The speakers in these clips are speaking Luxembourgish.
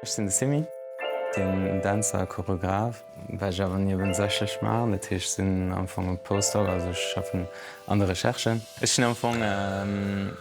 Ech sinn de Simi, sinn Dänzer a Choreograph, wat ech awer niewensächlech maachen. Dat heescht, ech sinn am Fong e Postdoc, also ech schaffen an der Recherche. Ech hunn am Fong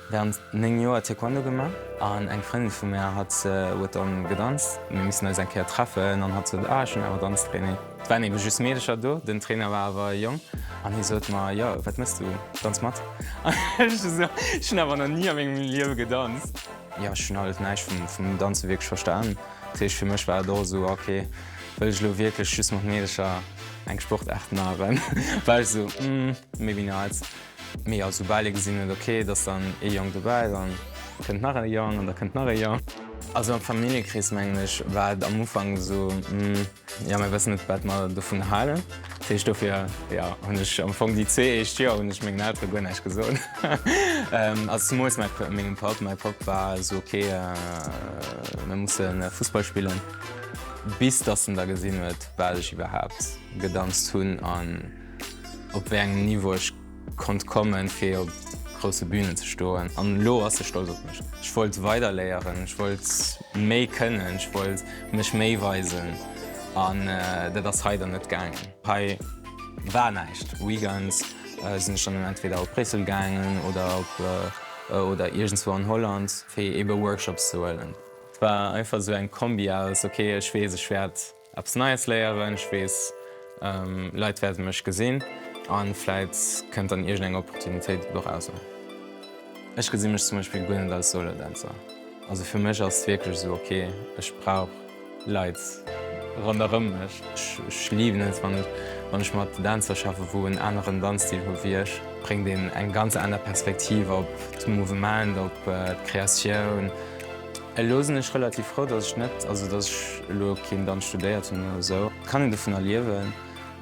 während 9 Joer Taekwondo gemaach an eng Frëndin vu mär hat huet dann gedanzt. Mir missen eis eng Kéier treffen an hatt sot, ah ech hunn awer Danztraining. Et waren ebe just Meedecher do, den Trainer war awer e Jong an hie sot mer, jo wat mëss du, danz mat. An ech esou, ech hunn awer nach ni a mengem Liewe gedanzt. Jo, ech hunn halt näischt vum Danze wierklech verstanen. Dat heescht, fir mech war et och esou, ok, wëll ech elo wierklech just mat Meedecher eng Sportaart maachen? War ech esou, mm, maybe not. Mee jo, soubal ee gesinn huet, ok, et ass dann ee Jong dobäi, dann kënnt nach e Jong an da kënnt nach e Jong. Also am Familljekrees, mengen ech, war et am Ufank esou, mm. Jo, mir wëssen net, wat mer dovun halen. Dat heescht, dofir, jo, hunn ech am Fong déi zwee éischt Joer hunn ech mengen Eltere guer näischt gesot. Also zemools mäi, mengem Papp. Mäi Papp war esou, ok, mir musse Fussball spillen. Bis datt en da gesinn huet, wat ech iwwerhaapt gedanzt hunn an op wéi engem Niveau ech Konnt kommen fir op grousse Bünen ze stoen an elo ass e stolz op mech. Ech wollt weider léieren, ech wollt méi kënnen, ech wollt mech méi weisen an dat ass hei dann net gaangen. Hei war näischt. Weekends sinn ech dann entweder op Bréissel gaangen oder op oder iergendswou an Holland fir ebe Workshops ze huelen. Et war einfach esou eng Kombi aus ok ech weess ech wäert Eppes Neies léieren, ech weess, Leit wäerte mech gesinn a vläit kënnt dann iergend eng Opportunitéit dorauser. Ech gesi mech zum Beispill guer net als Solodänzer. Also fir mech ass et wierklech esou, ok, ech brauch Leit ronderëm mech. Ech liwen et, wann wann ech mat Dänzer schaffen, wou en aneren Danzstil hu wéi ech. Bréngt een eng ganz aner Perspektiv op d'Mouvement, op d'Kreatioun. Elo sinn ech relativ frou, dass ech net, also dass ech elo keen Danz studéiert hunn oder esou. Et kann een dovunner liewen,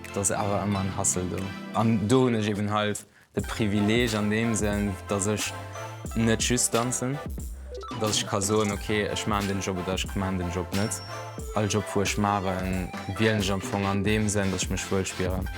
et ass awer ëmmer en Hustle do. An do hunn ech eben halt de Privileeg an deem Sënn, dass ech net just danzen, dass ech ka soen, ok, ech maachen den Job oder ech maachen den Job net. All Job wou ech maachen, wielen ech am Fong an deem Sënn, dass ech mech wuel spieren.